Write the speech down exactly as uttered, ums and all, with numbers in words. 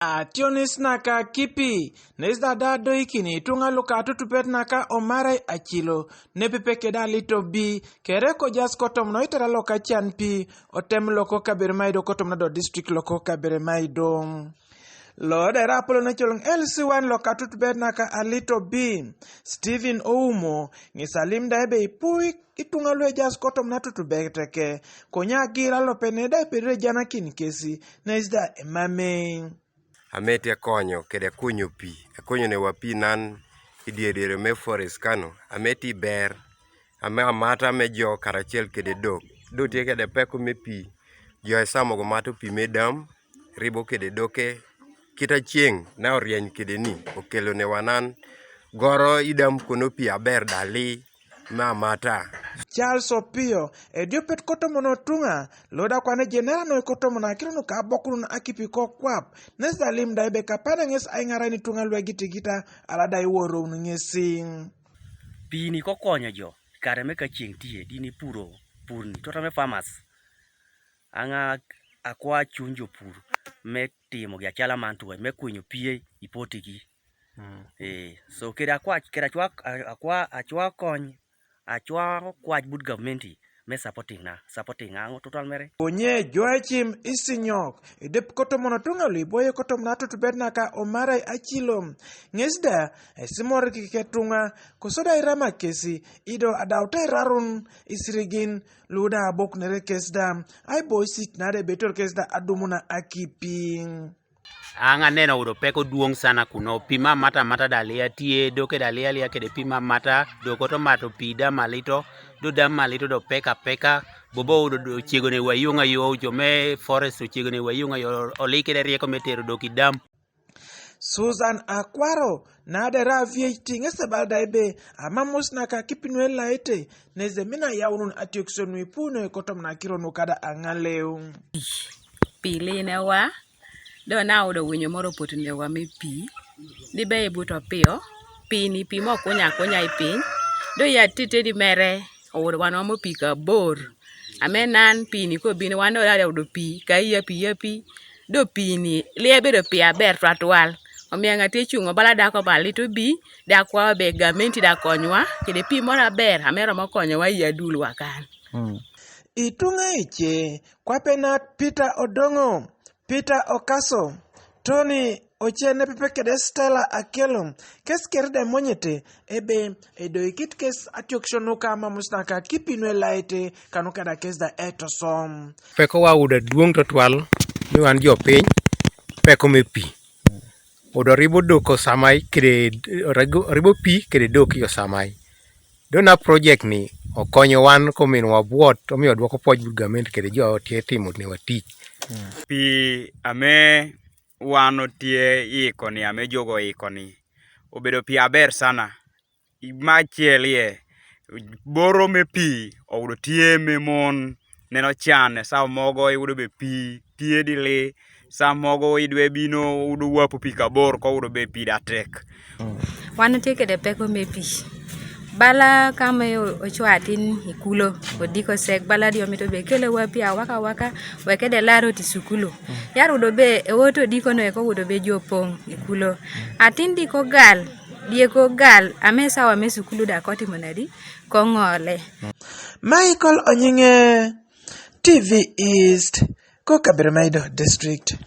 Ationis naka kipi nes da da doikini tunga luka tutupet naka omarai achilo ne pepeke da lito bi kere ko jas kotom no itara loka chan pi otem loko kabir maido kotom na do district loko kabir maido. Lo dera apolo na cholong L C one loka tutupet naka alito bi Stephen Oumo ngisalim da ebe ipui itunga lwe jas kotom na tutubeteke konya gira lopene da ipedre jana kin kesi na isda emame. Ameti akonyo kede akunyo pi, akunyo ne wa pi nan i dyere dyere me forest kano, ameti ber, ame amata me jo karachiel kede dok. Do tye kede peko me pi, jo esamo go mato pi me dam, ribo kede doke, kita chieng na orieny kede ni okelo ne wanan goro idam kono pi aber dali ma mata. Charles Opio edio pet kotomono tunga loda kwane jenera no kotomono akiro no ka bokurun akipi ko kwap ne zalim da ibe kapana nges aingara ni tunga lwe giti gita ala da iworo un ngesi. Pi ni kokonyo jo kare me ka chieng tie dini puro pur ni tota me farmers. Anga akwa chuny jopur me timo gi achala man tuwe me kunyo pie ipotigi. Mm. Eh, so kere akwa kere achwa akwa achwa kony achwa kwach but government me supporting na supporting ango total mere. Onye Joachim Isinyok edep kotomono tunga liboye kotomono atutubet naka omarai achilo ngesda esimor kike tunga kosoda irama kesi ido adauta irarun isirigin luda abok nere kesda ai boy sit nare betor kesda adumuna akipi. Ang aneno yudo pek oduong' sana kuno. Pi ma mata mata da liya tye, doke da liya liya kede pi ma mata, doko to mato pi da malito, do da malito do pek apeka. Bobo yudo do chiego ne wayung ayo, jo me forest ochiego ne wayung ayo, olike de rieko me tero dok i dam. Susan Akwaro na dera V H T ngese balda ibe ama musna ka kipinwe laite neze mina yaunun atiokson wi puno ekotom na kiro nukada angaleu. Pi line wa do na udo winyo moro potine wa me pi ni be ibuto piyo pi ni pi mo kunya kunya i piny do ya tite di mere owudo wan wamo pi ka bor ame nan pi ni ko bino wan do da udo pi ka iya pi iya pi do pi ni lie bedo pi aber twatwal omiyo ngati ecungo bala dako bal ito bi da kwa be gamenti da konywa kede pi moro aber ame romo konyowa iya dul wa kan. Itunga iche kwa penat Peter Odongo, Peter Okaso, Tony Ochene pepe kede Stella Akelo kes keride monyete ebe edo ikit kes atiokisho nuka mamusnaka kipinwe laite kanuka da kes da etosom. Peko wa uda duong' to twal ni wan jo piny peko me pi. Udo ribo doko samai kede ribo pi kede dok yo samai. Dona project ni okonyo wan komin wa buot omiyo dwoko poj but gament kede jo tie timo ne wa tich. Pi ame wan otie iko ni ame jogo iko ni obedo pi aber sana. Ma chelie boro me pi owudo tie me mon neno can sa mogo iyudo be pi tie dili sa mogo idwe bino owudo wapo pi kabor ko owudo be pi datek. Wan tye kede peko me pi bala ka me ocwa atin i kulo odiko sek bala di omito be kele wa pi awaka awaka wek ede laro ti sukulu yar udo be ewoto odiko no eko udo be jo pong i kulo atin diko gal dieko gal ame sawa me sukulu da kotimo nadi kongole. Michael Onyinge, T V East, ko Kaberamaido District.